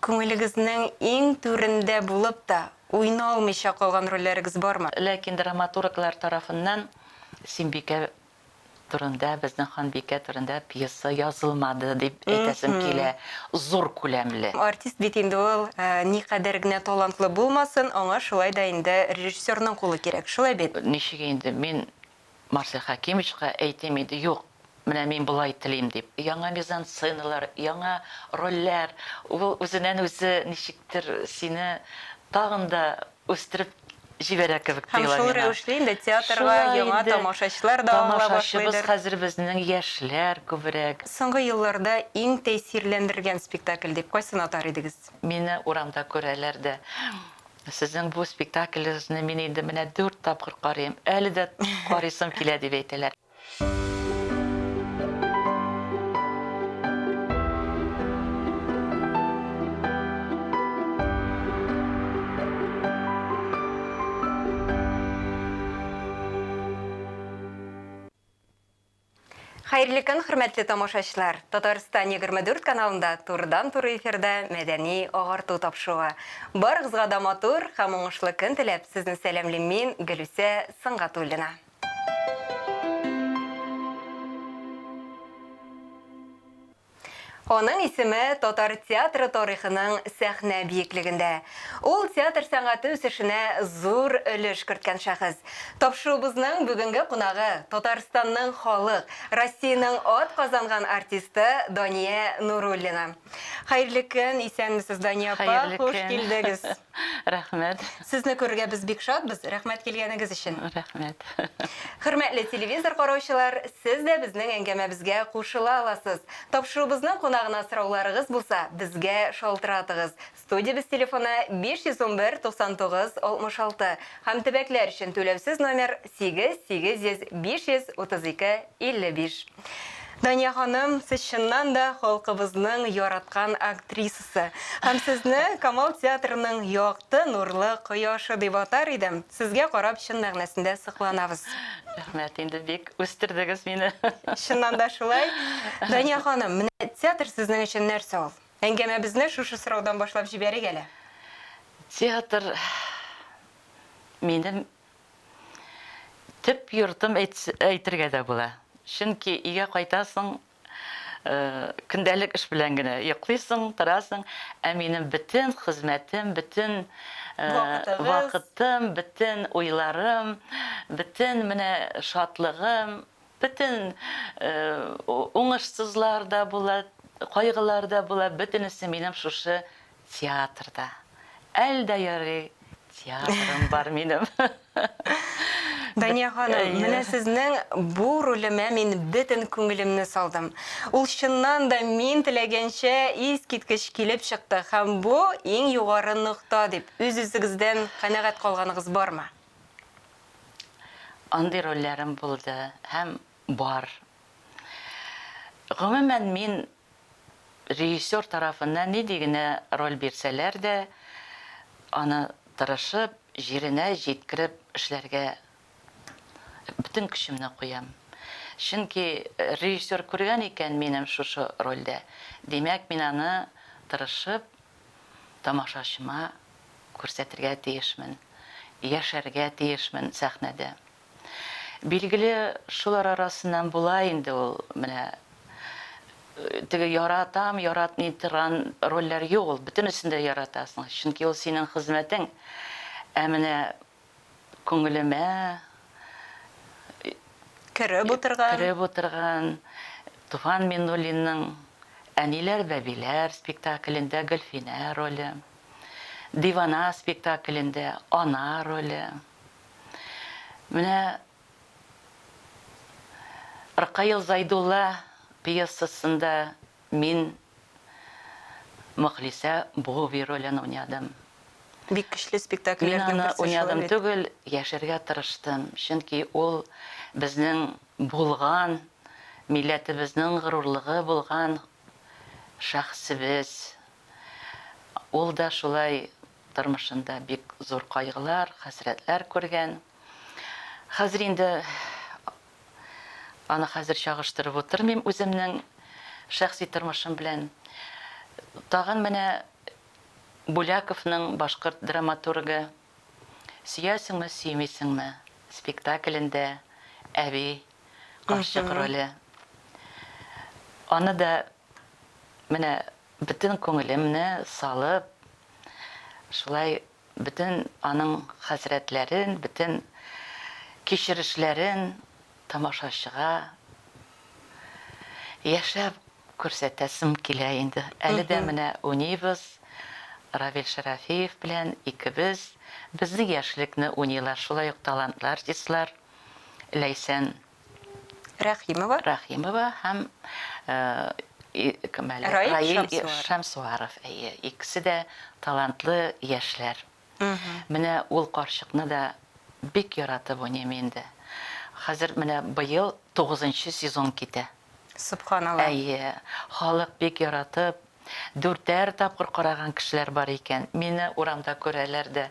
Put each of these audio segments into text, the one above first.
Күңелегезнең иң түрендә булып та, уйналмыйча калган рольләрегез бармы? Ләкин драматурглар тарафыннан Сөембикә турында, безнең ханбикә турында пьеса язылмады дип әйтәсем килә. Зур күләмле. Артист бит инде ул, никадәр генә талантлы булмасын, аңа шулай да инде режиссерның кулы кирәк, шулай бит? Ничек инде, мин Марсель Хәкимовичка әйтим инде, юк, менә мин болай телим дип. Яңа мизансценалар, яңа рольләр, ул үзеннән-үзе ничектер сине тагын да үстереп җибәрә кебек Һәм тоела шул миңа. рәвешле инде театрга Шулай яңа инде, тамашачылар да агыла тамашачыбыз башлыйдыр. хәзер безнең яшьләр күбрәк. Соңгы елларда иң тәэсирләндергән спектакль дип кайсын атар идегез? Мине урамда күрәләр дә, Сезнең бу спектаклегезне мин инде менә дүрт тапкыр карыйм, әле дә карыйсым килә, дип әйтәләр. Хәерле көн, хөрмәтле тамашачылар! Татарстан 24 каналында турыдан-туры эфирда мәдәни агарту тапшыруы. Барыгызга да матур һәм уңышлы көн теләп, сезне сәламлим мин, Гөлүсә Сөнгатуллина. Аның исеме татар театры тарихының сәхнә биеклегендә. Ул театр сәнгате үсешенә зур өлеш керткән шәхес. Тапшыруыбызның бүгенге кунагы, Татарстанның халык, Россиянең атказанган артисты Дания Нуруллина. Хәерле көн, исәнмесез, Дания апа, Хәерле хуш көн. килдегез. Рәхмәт. Сезне күрергә без бик шатбыз, рәхмәт килгәнегез өчен. Рәхмәт. Хөрмәтле телевизор караучылар, сез дә безнең әңгәмәбезгә кушыла аласыз. Тапшыруыбызның кунагына сорауларыгыз булса, безгә шалтыратыгыз. Студиябез телефоны 511 99 66 һәм төбәкләр өчен түләүсез номер 8 800 532 55. Дания ханым, сез чыннан да халкыбызның яраткан актрисасы. Һәм сезне Камал театрының якты, нурлы кояшы дип атар идем. Сезгә карап чын мәгънәсендә сокланабыз. Рәхмәт инде, бик үстердегез мине. Чыннан да шулай. Дания ханым, менә театр сезнең өчен нәрсә ул? Әңгәмәбезне шушы сораудан башлап җибәрик әле. Театр минем Төп йортым әйтергә дә була. Чөнки өйгә кайтасың, көндәлек эш белән генә йоклыйсың, торасың. Ә минем бөтен хезмәтем, бөтен вакытым, бөтен уйларым, бөтен менә шатлыгым, бөтен уңышсызлар да була, кайгылар да була, бөтенесе минем шушы Театрда. Әл дә ярый, театрым бар минем. Дания ханым, менә сезнең бу ролемә мин бөтен күңелемне салдым. Ул чыннан да мин теләгәнчә искиткеч килеп чыкты һәм бу иң югары нокта дип үз-үзегездән канәгать калганыгыз бармы? Андый рольләрем булды һәм бар. Гомумән, мин Режиссер тарафыннан нинди генә роль бирсәләр дә, аны тырышып, җиренә җиткереп эшләргә бөтен көчемне куям. Чөнки режиссер күргән икән минем шушы рольдә, димәк, мин аны тырышып тамашачыма күрсәтергә тиешмен, яшәргә тиешмен сәхнәдә. Билгеле, шулар арасыннан була инде ул, менә теге яратам, яратмый торган рольләр юк ул, бөтенесен дә яратасың, чөнки ул синең хезмәтең. Ә менә күңелемә кереп утырган, кереп утырган Туфан Миннуллинның Әниләр бәбиләр спектаклендә Гөлфинә роле, Дивана спектаклендә Ана роле. Менә Ркаил Зайдулла пьесасында мин Мөхлисә Буби ролен уйнадым. Бик көчле спектакльләрнең Мин аны берсе шулай уйнадым бит. түгел, яшәргә тырыштым. Чөнки ул безнең булган, милләтебезнең горурлыгы булган шәхесебез. Ул да шулай Тормышында бик зур кайгылар, хәсрәтләр күргән. Хәзер инде аны хәзер чагыштырып утырмыйм үземнең шәхси тормышым белән. Тагын менә Буляковның, башкорт драматургы, Сөясеңме, сөймисеңме? спектаклендә әби карчык роле. Аны да менә бөтен күңелемне салып, шулай бөтен аның хәсрәтләрен, бөтен кичерешләрен тамашачыга яшәп күрсәтәсем килә инде. Әле дә менә уйныйбыз, Равил Шәрәфиев белән икебез. Безнең яшьлекне уйныйлар шулай ук талантлы артистлар Ләйсән Рәхимова. Рәхимова һәм кем әле? Раил Шәмсуаров. Әйе, икесе дә талантлы яшьләр. Менә ул карчыкны да бик яратып уйныйм инде. Хәзер менә быел тугызынчы сезон китә. Сөбханалла. Әйе, халык бик яратып, дүртәр тапкыр караган кешеләр бар икән. Мине урамда күрәләр дә,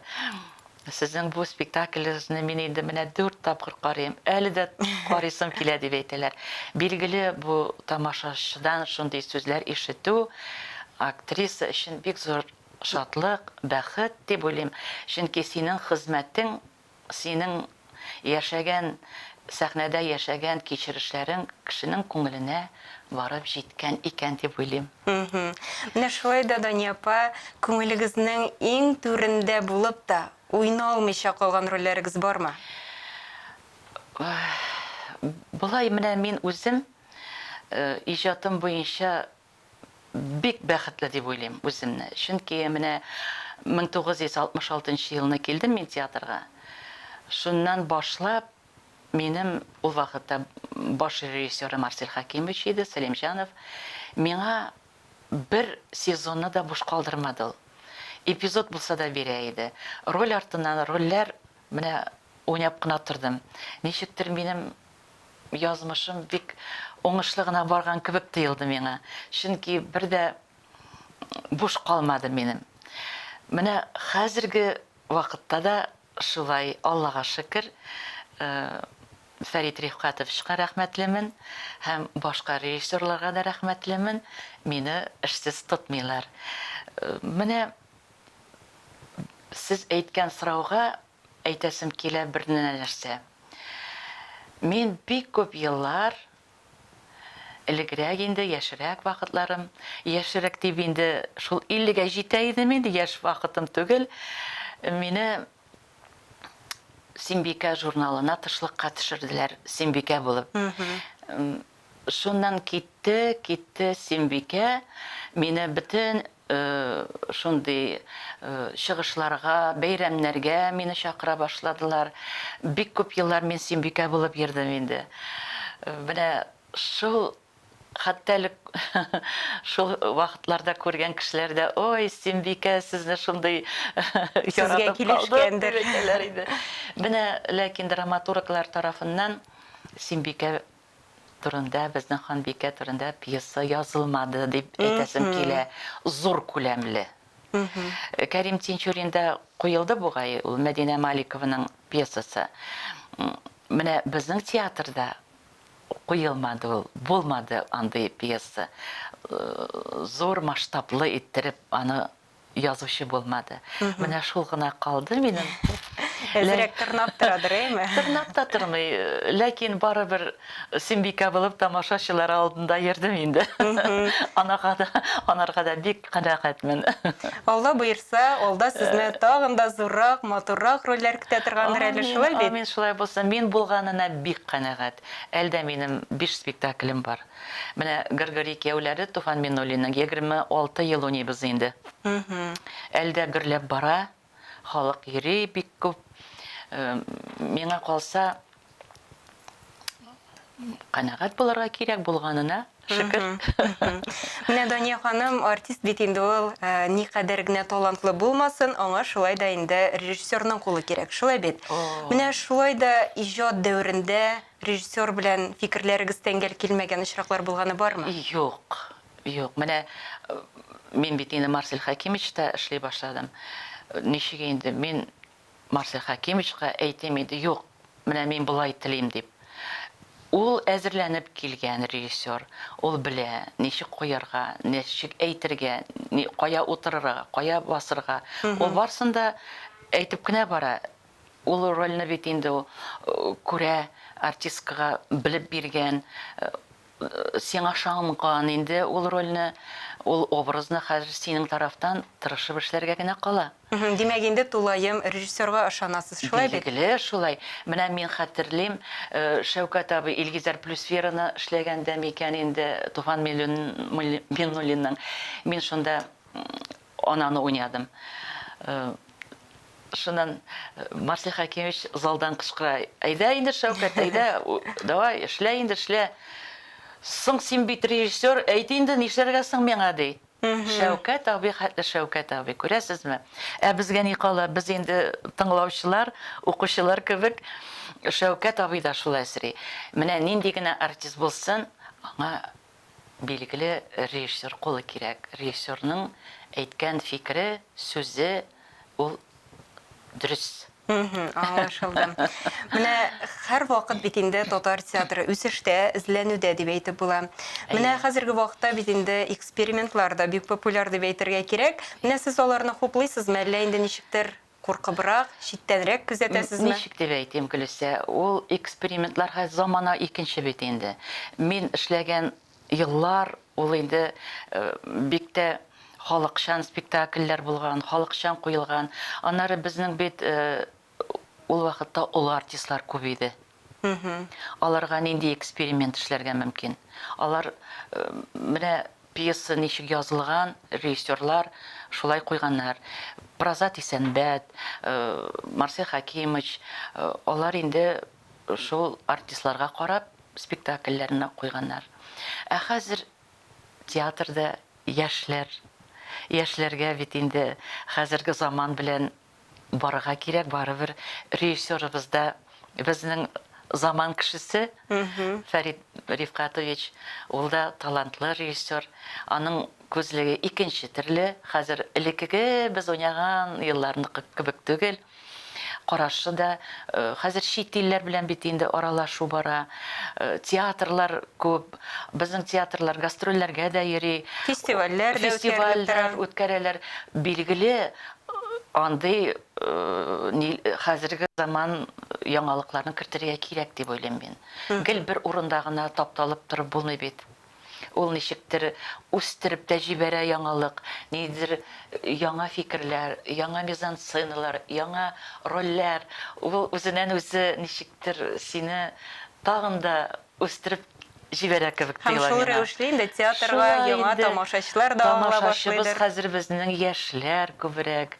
Сезнең бу спектаклегезне мин инде менә дүрт тапкыр карыйм, әле дә карыйсым килә, дип әйтәләр. Билгеле, бу тамашачыдан шундый сүзләр ишетү актриса өчен бик зур шатлык, бәхет дип уйлыйм. Чөнки синең хезмәтең, синең яшәгән, сәхнәдә яшәгән кичерешләрең кешенең күңеленә барып җиткән икән дип уйлыйм. Менә шулай да, Дания апа, күңелегезнең иң түрендә булып та, уйналмыйча калган рольләрегез бармы? Болай менә мин үзем иҗатым буенча Бик бәхетле дип уйлыйм үземне. Чөнки менә 1966 нчы елны килдем мин театрга. Шуннан башлап минем ул вакытта баш режиссеры Марсель Хәкимович иде, Сәлимҗанов. Миңа бер сезонны да буш калдырмады ул. Эпизод булса да бирә иде. Роль артыннан рольләр менә уйнап кына тордым. Ничектер минем язмышым бик уңышлы гына барган кебек тоелды миңа. Чөнки бер дә буш калмады минем. Менә хәзерге вакытта да шулай, Аллага шөкер, Фәрит Рифкатовичка рәхмәтлемен һәм башка режиссерларга да рәхмәтлемен, мине эшсез тотмыйлар. Менә сез әйткән сорауга Әйтәсем килә бер нәрсә. Мин бик күп еллар, элегрәк инде, яшьрәк вакытларым, яшьрәк дип инде шул иллегә җитә идем инде, яшь вакытым түгел, мине Симбикә журналына тышлыкка төшерделәр, Симбикә булып. Шуннан китте, китте Симбикә, мине бөтен шундый чыгышларга, бәйрәмнәргә мине чакыра башладылар. Бик күп еллар мин Сөембикә булып йөрдем инде. Менә шул хәтта әле шул вакытларда күргән кешеләр дә, Ой, Сөембикә, сезне шундый Сезгә яратып калдык, дип килешкәндер. әйтәләр иде. Менә ләкин драматурглар тарафыннан Сөембикә турында, безнең ханбикә турында пьеса язылмады дип әйтәсем килә. Зур күләмле. Кәрим Тинчуринда куелды бугай ул Мәдинә Маликованың пьесасы. Менә безнең театрда куелмады ул, булмады андый пьеса. Зур масштаблы иттереп аны язучы булмады. Менә шул гына калды минем. Әзрәк тырнап торадыр, әйме? Тырнап та тормый, ләкин барыбер Сөмбикә булып тамашачылар алдында йөрдем инде. Анага да, анарга да бик канәгатьмен. Алла боерса, алда сезне тагын да зуррак, матуррак рольләр көтә торгандыр әле, шулай бит? Амин, шулай булсын. Мин булганына бик канәгать. Әле дә минем биш спектаклем бар. Менә Гөргөри кияүләре Туфан Миннуллинның 26 ел уйныйбыз инде. Әле дә гөрләп бара, халык йөри бик күп. Миңа калса, канәгать булырга кирәк булганына, шөкер. Менә Дания ханым, артист бит инде ул, никадәр генә талантлы булмасын, аңа шулай да инде режиссерның кулы кирәк, шулай бит? Менә шулай да иҗат дәверендә Режиссер белән фикерләрегез тәңгәл килмәгән очраклар булганы бармы? Юк, юк. Менә мин бит инде Марсель Хәкимовичта эшли башладым. Ничек инде мин Марсель Хәкимовичка әйтим инде, юк, менә мин болай телим дип. Ул әзерләнеп килгән режиссер, ул белә, ничек куярга, ничек әйтергә, кая утырырга, кая басырга. Ул барсын да әйтеп кенә бара. Ул рольне бит инде ул күрә, артисткага белеп биргән, сиңа ышанган инде ул рольне, ул образны хәзер синең тарафтан тырышып эшләргә генә кала. Димәк, инде тулаем режиссерга ышанасыз, шулай бит? Билгеле, шулай. Менә мин хәтерлим, Шәүкәт абый Илгизәр плюс Вераны эшләгәндә микән инде, Туфан Миңнуллинның, мин шунда ананы уйнадым. Шуннан Марсель Хәкимович залдан кычкыра, Әйдә инде, Шәүкәт, әйдә, давай, эшлә инде, эшлә. Соң син бит режиссер, әйт инде, нишләргә соң миңа, ди. Шәүкәт абый хәтле Шәүкәт абый, күрәсезме? Ә безгә ни кала? Без инде тыңлаучылар, укучылар кебек, Шәүкәт абый да шулай эсри. Менә нинди генә артист булсын, аңа билгеле режиссер кулы кирәк. Режиссерның әйткән фикере, сүзе ул дөрес. Аңлашылды. Менә һәрвакыт бит инде татар театры үсештә, эзләнүдә дип әйтеп була. Менә хәзерге вакытта бит инде экспериментлар да бик популяр дип әйтергә кирәк. Менә сез аларны хуплыйсызмы, әллә инде ничектер куркыбрак, читтәнрәк күзәтәсезме? Ничек дип әйтим, Гөлүсә, ул экспериментлар хәзер замана икенче бит инде. Мин эшләгән еллар ул инде бик тә халыкчан спектакльләр булган, халыкчан куелган. Аннары безнең бит ул вакытта олы артистлар күп иде. Аларга нинди эксперимент эшләргә мөмкин? Алар менә пьеса ничек язылган, режиссерлар шулай куйганнар. Празат Исәнбәт, Марсель Хәкимович, алар инде шул артистларга карап спектакльләрне куйганнар. Ә хәзер театрда яшьләр, яшьләргә бит инде хәзерге заман белән барырга кирәк, барыбер режиссерыбыз да безнең заман кешесе, Фәрит Рифкатович, ул да талантлы режиссер, аның күзлеге икенче төрле, хәзер элеккеге без уйнаган елларныкы кебек түгел. Карашы да, хәзер чит илләр белән бит инде аралашу бара, театрлар күп, безнең театрлар гастрольләргә дә йөри. Фестивальләр дә үткәрелеп тора. Фестивальләр үткәрәләр. Билгеле, андый хәзерге заман яңалыкларын кертергә кирәк дип уйлыйм мин. Гел бер урында гына тапталып торып булмый бит. Ул ничектер үстереп тә җибәрә яңалык, ниндидер яңа фикерләр, яңа мизансценалар, яңа рольләр. Ул үзеннән-үзе ничектер сине тагын да үстереп җибәрә кебек Һәм тоела шул миңа. рәвешле инде театрга Шулай яңа инде, тамашачылар да агыла тамашачыбыз башлыйдыр. хәзер безнең яшьләр күбрәк.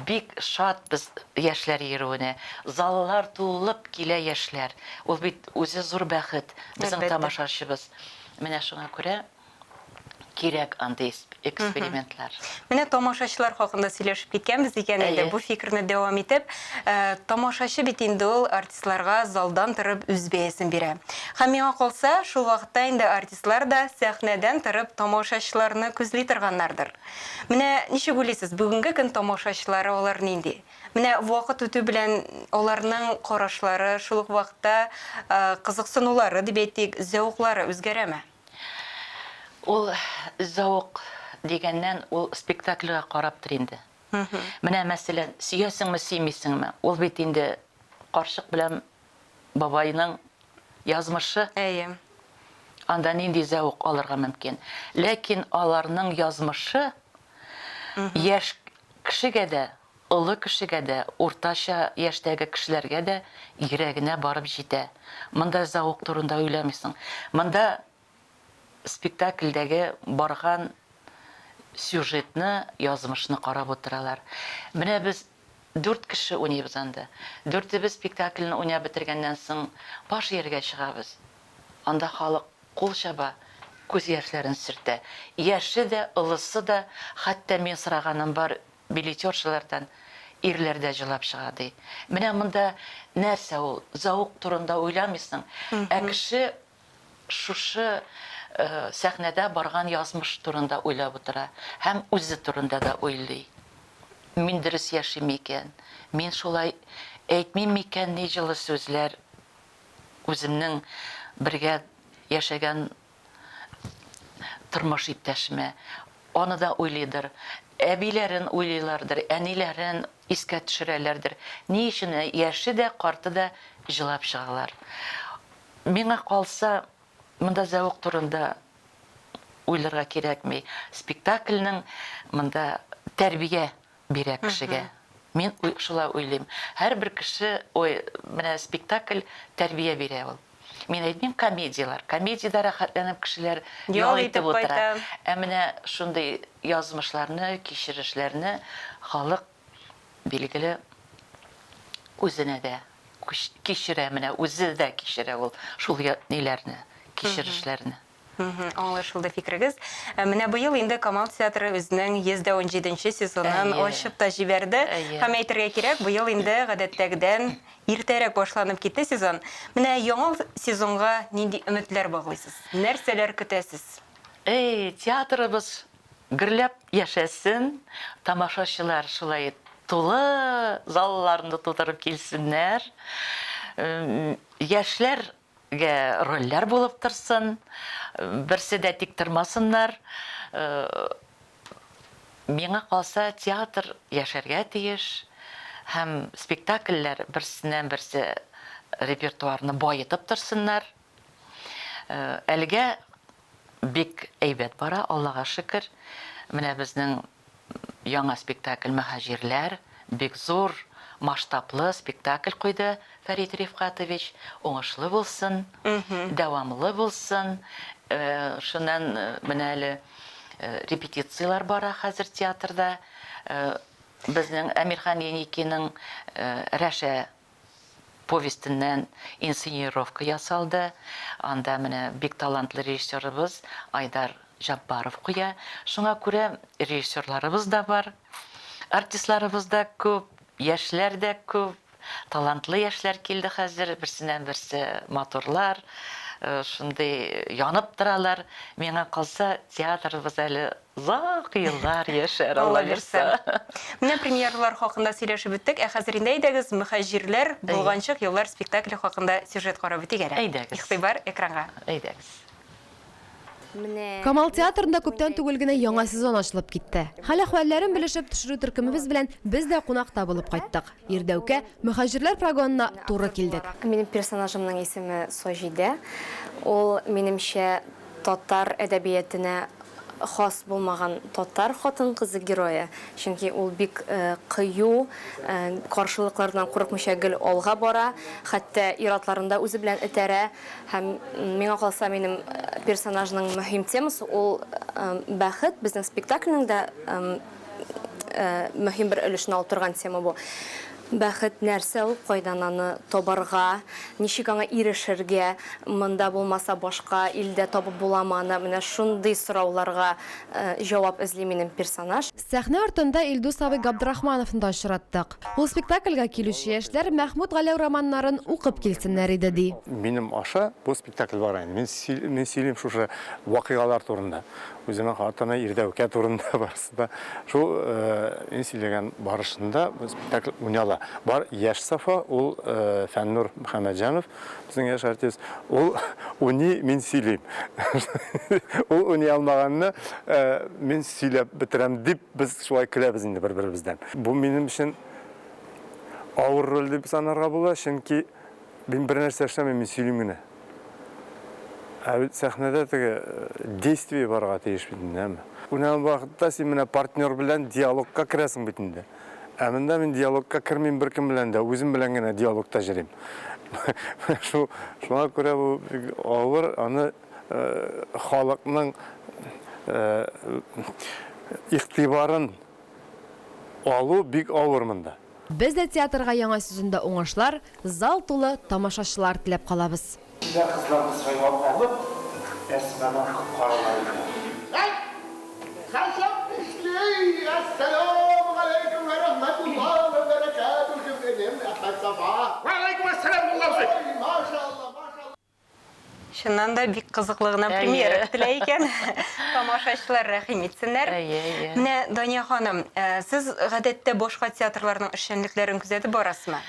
Бик шатбыз яшьләр йөрүенә. Заллар тулып килә яшьләр. Ул бит үзе зур бәхет. Безнең Әлбәттә. тамашачыбыз. Менә шуңа күрә кирәк андый экспериментлар. Менә тамашачылар хакында сөйләшеп киткәнбез икән инде, Әйе. бу фикерне дәвам итеп, тамашачы бит инде ул артистларга залдан торып үз бәясен бирә. Һәм миңа калса, шул вакытта инде артистлар да сәхнәдән торып тамашачыларны күзли торганнардыр. Менә ничек уйлыйсыз, бүгенге көн тамашачылары алар нинди? Менә вакыт үтү белән аларның карашлары, шул ук вакытта кызыксынулары дип әйтик, зәвыклары үзгәрәме? Ул зәвык дигәннән, ул спектакльгә караптыр инде. Менә, мәсәлән, сөясеңме, сөймисеңме, ул бит инде карчык белән бабайның язмышы. Әйе. Анда нинди зәвык алырга мөмкин? Ләкин аларның язмышы яшь кешегә дә, олы кешегә дә, уртача яшьтәге кешеләргә дә йөрәгенә барып җитә. Монда зәвык турында уйламыйсың. Монда спектакльдәге барган сюжетны, язмышны карап утыралар. Менә без дүрт кеше уйныйбыз анда. Дүртебез спектакльне уйнап бетергәннән соң баш ияргә чыгабыз. Анда халык кул чаба, күз яшьләрен сөртә. Яше дә, олысы да, хәтта мин сораганым бар билетершалардан, ирләр дә җылап чыга, ди. Менә монда нәрсә ул, зәвык турында уйламыйсың, ә кеше шушы сәхнәдә барган язмыш турында уйлап утыра һәм үзе турында да уйлый. Мин дөрес яшим микән? Мин шулай әйтмим микәнни җылы сүзләр? Үземнең бергә яшәгән тормыш иптәшемә. Аны да уйлыйдыр. Әбиләрен уйлыйлардыр, әниләрен искә төшерәләрдер. Ни өчен яше дә, карты да җылап чыгалар. Миңа калса, монда зәвык турында уйларга кирәкми. Спектакльнең монда тәрбия бирә кешегә. Мин шулай уйлыйм. Һәрбер кеше, ой, менә спектакль тәрбия бирә ул. Мин әйтмим комедияләр. Комедиядә рәхәтләнеп кешеләр ял итеп утыра. Ә менә шундый язмышларны, кичерешләрне халык, билгеле, үзенә дә кичерә, менә үзе дә кичерә ул шул ниләрне, кичерешләрне. Аңлашылды фикерегез. Менә быел инде Камал театры үзенең 117 нче сезонын ачып та җибәрде. Һәм әйтергә кирәк, быел инде гадәттәгедән иртәрәк башланып китте сезон. Менә яңа сезонга нинди өметләр баглыйсыз? Нәрсәләр көтәсез? Эй, театрыбыз гөрләп яшәсен, тамашачылар шулай тулы залларны тутырып килсеннәр. Яшьләр гә рольләр булып торсын, берсе дә тик тормасыннар. Миңа калса, театр яшәргә тиеш һәм спектакльләр берсеннән-берсе репертуарны баетып торсыннар. Әлегә бик әйбәт бара, Аллага шөкер. Менә безнең Яңа спектакль Мөһаҗирләр, бик зур, масштаблы спектакль куйды Фәрит Рифкатович. Уңышлы булсын, дәвамлы булсын. Шуннан менә әле репетицияләр бара хәзер театрда. Безнең Әмирхан Еникиның Рәшә повестеннән инсценировка ясалды. Анда менә бик талантлы режиссерыбыз Айдар Җаббаров куя. Шуңа күрә режиссерларыбыз да бар, артистларыбыз да күп, яшьләр дә күп, талантлы яшьләр килде хәзер, берсеннән-берсе матурлар, шундый янып торалар. Миңа калса, театрыбыз әле Озак еллар яшәр, Алла бирса. Менә премьералар хакында сөйләшеп беттек. Ә хәзер инде әйдәгез, Мөхәҗирләр, Болганчык еллар спектакле хакында сюжет карап үтик әле. Әйдәгез. Игътибар экранга. Әйдәгез. Камал театрында күптән түгел генә яңа сезон ачылып китте. Хәл-әхвәлләрен белешеп төшерү төркемебез белән без дә кунакта булып кайттык. Ирдәүкә, Мөхәҗирләр прогонына туры килдек. Минем персонажымның исеме Саҗидә. Ул, минемчә, татар әдәбиятенә хас булмаган татар хатын-кызы герое, чөнки ул бик кыю, каршылыклардан курыкмыйча гел алга бара, хәтта ир-атларны да үзе белән этәрә. Һәм миңа калса, минем персонажның мөһим темасы ул бәхет, безнең спектакльнең дә мөһим бер өлешен алып торган тема бу. Бәхет нәрсә ул, кайдан аны табарга, ничек аңа ирешергә, монда булмаса башка илдә табып буламы аны, менә шундый сорауларга җавап эзли минем персонаж. Сәхнә артында Илдус абый Габдрахмановны да очраттык. Ул спектакльгә килүче яшьләр Мәхмүт Галәү романнарын укып килсеннәр иде, ди. Минем аша бу спектакль бара инде. Мин сөйлим шушы вакыйгалар турында. Үзенең хатыны Ирдәүкә турында барысы да. Шул мин сөйләгән барышында бу спектакль уйнала. Бар яшь Сафа, ул Фәннур Мөхәммәтҗанов, безнең яшь артист. Ул уйный, мин сөйлим. Ул уйный алмаганны мин сөйләп бетерәм дип без шулай көләбез инде бер-беребездән. Бу минем өчен авыр роль дип санарга була, чөнки Мин бер нәрсә эшләмим, мин сөйлим генә. Ә бит сәхнәдә теге действие барырга тиеш бит инде, әме. Уйнаган вакытта син менә партнер белән диалогка керәсең бит инде. Ә монда мин диалогка кермим беркем белән дә, үзем белән генә диалогта җөрим. Шул, шуңа күрә бу бик авыр, аны халыкның игътибарын алу бик авыр монда. Без дә театрга яңа сезонда уңышлар, зал тулы тамашачылар теләп калабыз. Чибәр кызларны сайлап алып, Әсманы коткаралар иде. Әй! Гаҗәп эшли! Әссәламегаләйкем вә рәхмәтуллаһ вә бәрәкәтүһ, энем Әхмәтсафа! Вәгаләйкүм әссәлам, мулла абзый! Ой, машалла, машалла! Чыннан да бик кызыклы гына премьера көтелә икән. Тамашачылар рәхим итсеннәр. Әйе, әйе. Менә, Дания ханым, сез гадәттә башка театрларның эшчәнлекләрен күзәтеп барасызмы?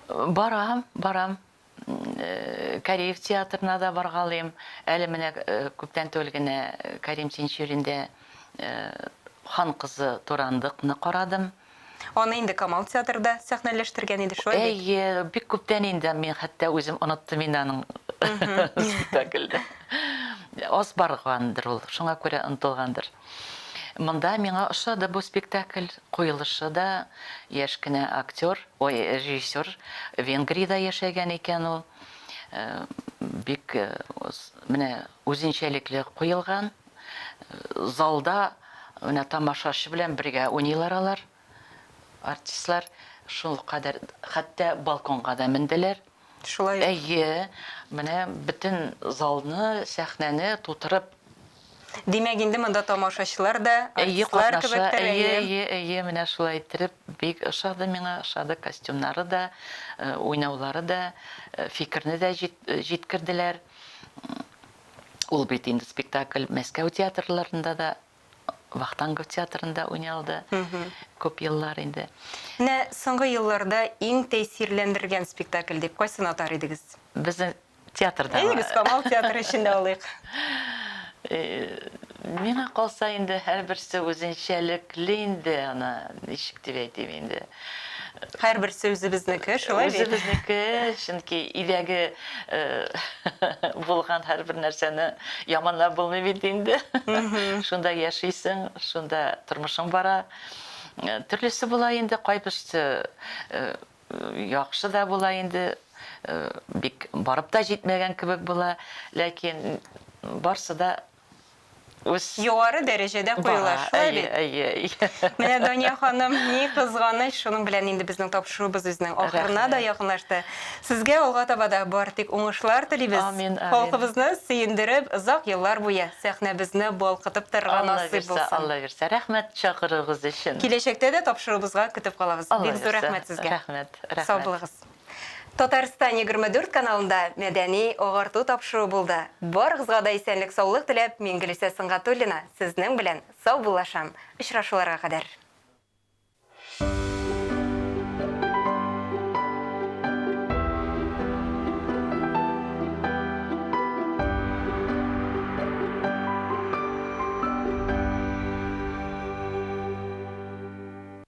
Барам, барам. Кариев театрына да баргалыйм. Әле менә күптән түгел генә Карим Тинчуринда Хан кызы Турандыкны карадым. Аны инде Камал театры да сәхнәләштергән иде, шулай бит? Әйе, бик күптән инде, мин хәтта үзем оныттым инде аның спектакльне. Аз баргандыр ул, шуңа күрә онытылгандыр. Монда миңа ошады бу спектакль, куелышы да, яшь кенә актер, ой, режиссер Венгриядә яшәгән икән ул. Бик менә үзенчәлекле куелган. Залда менә тамашачы белән бергә уйныйлар алар, артистлар. Шул кадәр, хәтта балконга да менделәр. Шулай ук. Әйе, менә бөтен залны, сәхнәне тутырып. Димәк, инде монда тамашачылар да Әйе, артистлар катнаша. кебектер, Әйе, әйе. әйе, әйе, менә шулай иттереп, бик ошады миңа, ошады костюмнары да, уйнаулары да, фикерне дә җиткерделәр. Ул бит инде спектакль Мәскәү театрларында да, Вахтангов театрында уйналды күп еллар инде. Менә соңгы елларда иң тәэсирләндергән спектакль дип кайсын атар идегез? Безнең театрда. Әйдәгез, Камал театры эчендә алыйк. Миңа калса инде һәрберсе үзенчәлекле инде аны ничек дип әйтим инде. Һәрберсе үзебезнеке, шулай бит? Үзебезнеке, чөнки өйдәге булган һәрбер нәрсәне яманлап булмый бит инде. Шунда яшисең, шунда тормышың бара. Төрлесе була инде, кайберсе яхшы да була инде, бик барып та җитмәгән кебек була, ләкин барсы да үз Югары дәрәҗәдә куела, шулай бит? Әйе, әйе. Менә Дания ханым, ни кызганыч, шуның белән инде безнең тапшыруыбыз үзенең ахырына да якынлашты. Сезгә алга таба да бары тик уңышлар телибез. Амин, амин. Халкыбызны сөендереп, озак еллар буе сәхнәбезне балкытып торырга насыйп булсын. Алла бирсә, Рәхмәт чакыруыгыз өчен. Киләчәктә дә тапшыруыбызга көтеп калабыз. Алла Бик зур бирсә. рәхмәт сезгә. Рәхмәт, рәхмәт. Сау булыгыз. Татарстан 24 каналында мәдәни агарту тапшыруы булды. Барыгызга да исәнлек-саулык теләп, мин Гөлүсә Сөнгатуллина сезнең белән саубуллашам. Очрашуларга кадәр.